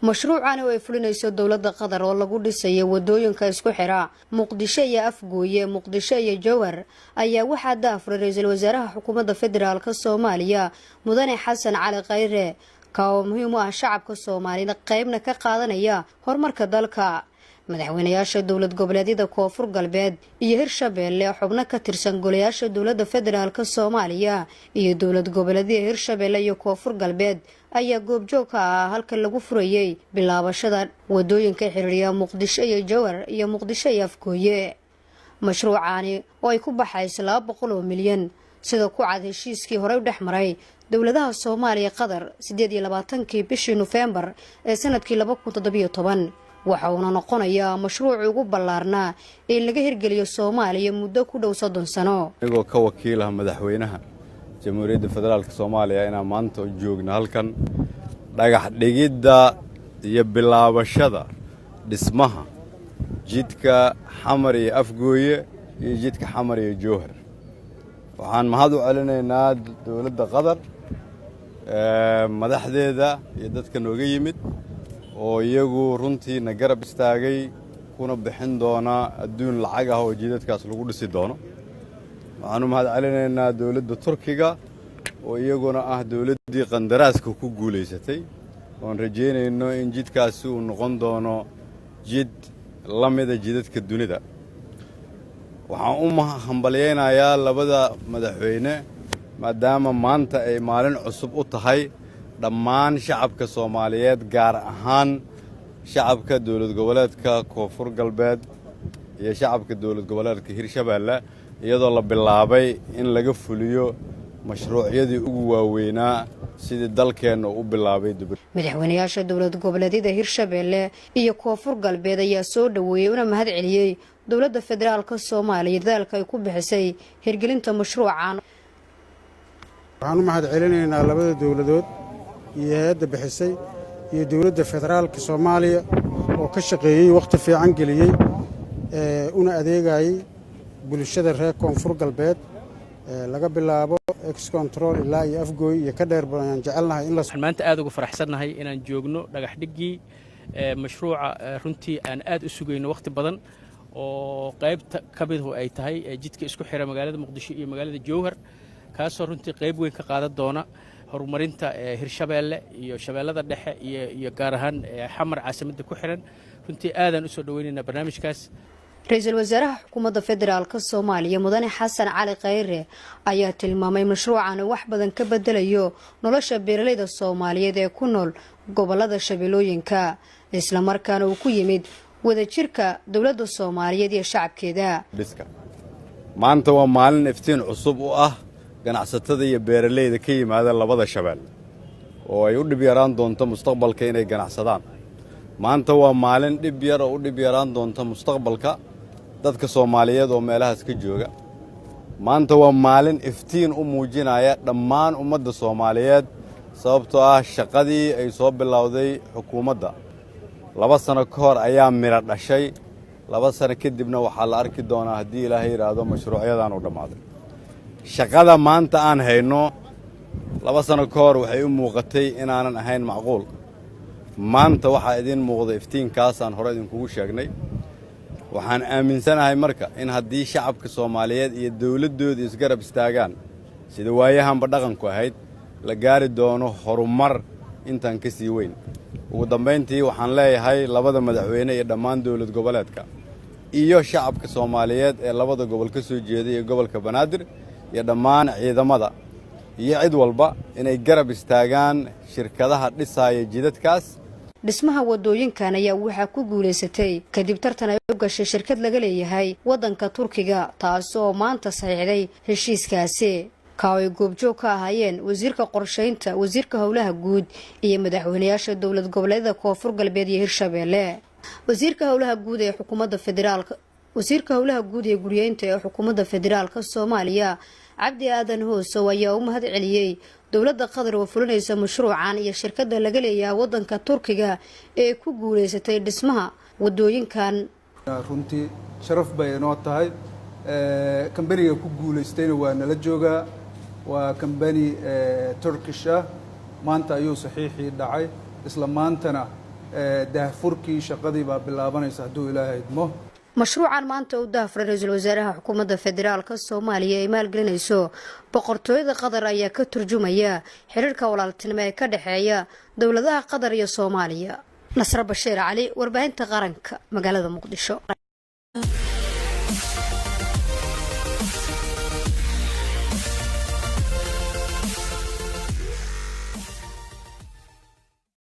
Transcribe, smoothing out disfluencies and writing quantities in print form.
Mashruucan oo ay fulinayso dowladda Qatar oo lagu dhisayo wadooyinka isku xira Muqdisho iyo Afgooye, Muqdisho iyo Jowhar, ayaa waxaa daahfuray ra-iisul wasaaraha xukuumadda federaalka Soomaaliya, Mudane Xasan Cali Khayre, ka oo muhiim u ah shacabka Soomaalida, qeybna ka qaadanaya horumarka dalka. Madaxweynayaasha dowlad goboleedyada Koonfur Galbeed iyo Hirshabeelle, xubno ka tirsan golayaasha dowladda federaalka Soomaaliya iyo dowlad goboleedyada Hirshabeelle iyo Koonfur Galbeed ayaa goobjoog ka ah halka lagu furayey bilaabashada wadooyinka xiriiriya Muqdisho iyo Jowhar iyo Muqdisho iyo Afgooye. Mashruucaani oo ay ku baxayso 200 oo milyan, sida ku cad heshiiskii horey u dhex maray dowladaha Soomaaliya Qatar 28-kii bishii Nofembar ee sanadkii 2017, waxa uuna noqonayaa mashruucii ugu ballaarnaa ee laga hirgeliyo Soomaaliya muddo ku dhow 30 sano. Anigoo ka wakiilaha madaxweynaha Jamhuuriyadda Federaalka Soomaaliya, inaan maanta joogno halkan dhagax dhigidda iyo bilaabashada dhismaha jidka Xamar iyo Afgooye iyo jidka Xamar iyo Jowhar. Waxaan mahad u celinaynaa dowladda Qatar, madaxdeeda iyo dadka nooga yimid oo iyagu runtii na garab istaagay, kuna bixin doona adduun lacag ah oo jidadkaas lagu dhisi doono. Waxaan u mahad celinaynaa dowladda Turkiga oo iyaguna ah dowladdii qandaraaska ku guulaysatay, oon rajaynayno in jidkaasi uu noqon doono jid la mida jidadka dunida. Waxaan u hambalyaynayaa labada madaxweyne, maadaama maanta ay maalin cusub u tahay dhammaan shacabka Soomaaliyeed, gaar ahaan shacabka dowlad goboleedka Koonfur Galbeed iyo shacabka dowlad goboleedka Hirshabeelle, iyadoo la bilaabay in laga fuliyo mashruucyadii ugu waaweynaa sidii dalkeenna u bilaabay. Madaxweynayaasha dowlad goboleedyada Hirshabeelle iyo Koonfur Galbeed ayaa soo dhoweeyey una mahad celiyey dowladda federaalka Soomaaliya dadaalka ay ku bixisay hirgelinta mashruucan. Waxaan u mahad celinaynaa labada dowladood iyo hay-adda bixisay iyo dowladda federaalka Soomaaliya oo ka shaqeeyey, wakhti fiican geliyey, una adeegayey bulshada reer Koonfur Galbeed, laga bilaabo Ex Control ilaa iyo Afgooy iyo ka dheer ayaan jecelnahay in la Waxaan maanta aad uga faraxsannahay inaan joogno dhagax dhiggii mashruuca runtii aan aad u sugayno wakhti badan, oo qaybta ka midu ay tahay jidka isku xira magaalada Muqdisho iyo magaalada Jowhar, kaasoo runtii qayb weyn ka qaadan doona horumarinta Hirshabeelle iyo Shabeellada Dhexe iyo gaar ahaan Xamar, caasimadda ku xiran. Runtii aadaan usoo dhoweynaynaa barnaamijkaas. Ra-iisul wasaaraha xukuumadda federaalka Soomaaliya, Mudane Xasan Cali Khayre, ayaa tilmaamay mashruucan wax badan ka bedelayo nolosha beeraleyda Soomaaliyeed ee ku nool gobolada Shabeellooyinka, islamarkaana uu ku yimid wadajirka dowladda Soomaaliyeed iyo shacabkeeda. Dhiska maanta waa maalin iftiin cusub u ah ganacsatada iyo beeraleyda ka yimaada labada shabeelle, oo ay u dhib yaraan doonto mustaqbalka inay ganacsadaan. Maanta waa maalin dhib yar oo u dhib yaraan doonta mustaqbalka dadka Soomaaliyeed oo meelahaas ka jooga. Maanta waa maalin iftiin u muujinaya dhammaan ummadda Soomaaliyeed, sababtoo ah shaqadii ay soo bilowday xukuumadda 2 sano ka hor ayaa midho dhashay. 2 sano kadibna waxaa la arki doonaa, haddii Ilaahay yidhaahdo, mashruucyadan u dhammaaday. Shaqada maanta aan hayno 2 sano ka hor waxay u muuqatay inaanan ahayn macquul. Maanta waxaa idiin muuqda iftiinkaasaan hore idinkugu sheegnay. Waxaan aaminsanahay marka in haddii shacabka Soomaaliyeed iyo dowladdooda isgarab istaagaan, sida waayahanba dhaqanku ahayd, la gaari doono horumar intaan ka sii weyn. Ugu dambayntii, waxaan leeyahay labada madaxweyne iyo dhammaan dowlad goboleedka iyo shacabka Soomaaliyeed ee labada gobol ka soo jeeday iyo gobolka Banaadir iyo dhammaan ciidamada iyo cid walba inay garab istaagaan shirkadaha dhisaaya jidadkaas. Dhismaha wadooyinkan ayaa waxaa ku guulaysatay kadib tartan ay u gashay shirkad laga leeyahay waddanka Turkiga, taas oo maanta saxiixday heshiiskaasi, ka ay goobjoog ka ahaayeen wasiirka qorsheynta, wasiirka howlaha guud iyo madaxweynayaasha dowlad goboleedyada Koonfur Galbeed iyo Hirshabeelle. Wasiirka howlaha guud ee xukuumadda federaalka, wasiirka howlaha guud ee guryeynta ee xukuumadda federaalka Soomaaliya, Cabdi Aadan Hoosow, ayaa u mahad celiyey dowladda Qatar oo fulinaysa mashruucan iyo shirkadda laga leeyaha waddanka Turkiga ee ku guuleysatay dhismaha wadooyinkan. Runtii sharaf bay inoo tahay. Kambaniga ku guulaystayna waa nala joogaa, waa kambani Turkish ah. Maanta ayuu saxiixii dhacay, isla maantana daahfurkii shaqadii baa bilaabanaysa hadduu Ilaahay idmo. Mashruucan maanta u daahfuray ra-iisul wasaaraha xukuumadda federaalka Soomaaliya ay maalgelinayso boqortooyada Qatar ayaa ka turjumaya xiriirka walaaltinimo ee ka dhexeeya dowladaha Qatar iyo Soomaaliya. Nasre Bashiir Cali, warbaahinta qaranka, magaalada Muqdisho.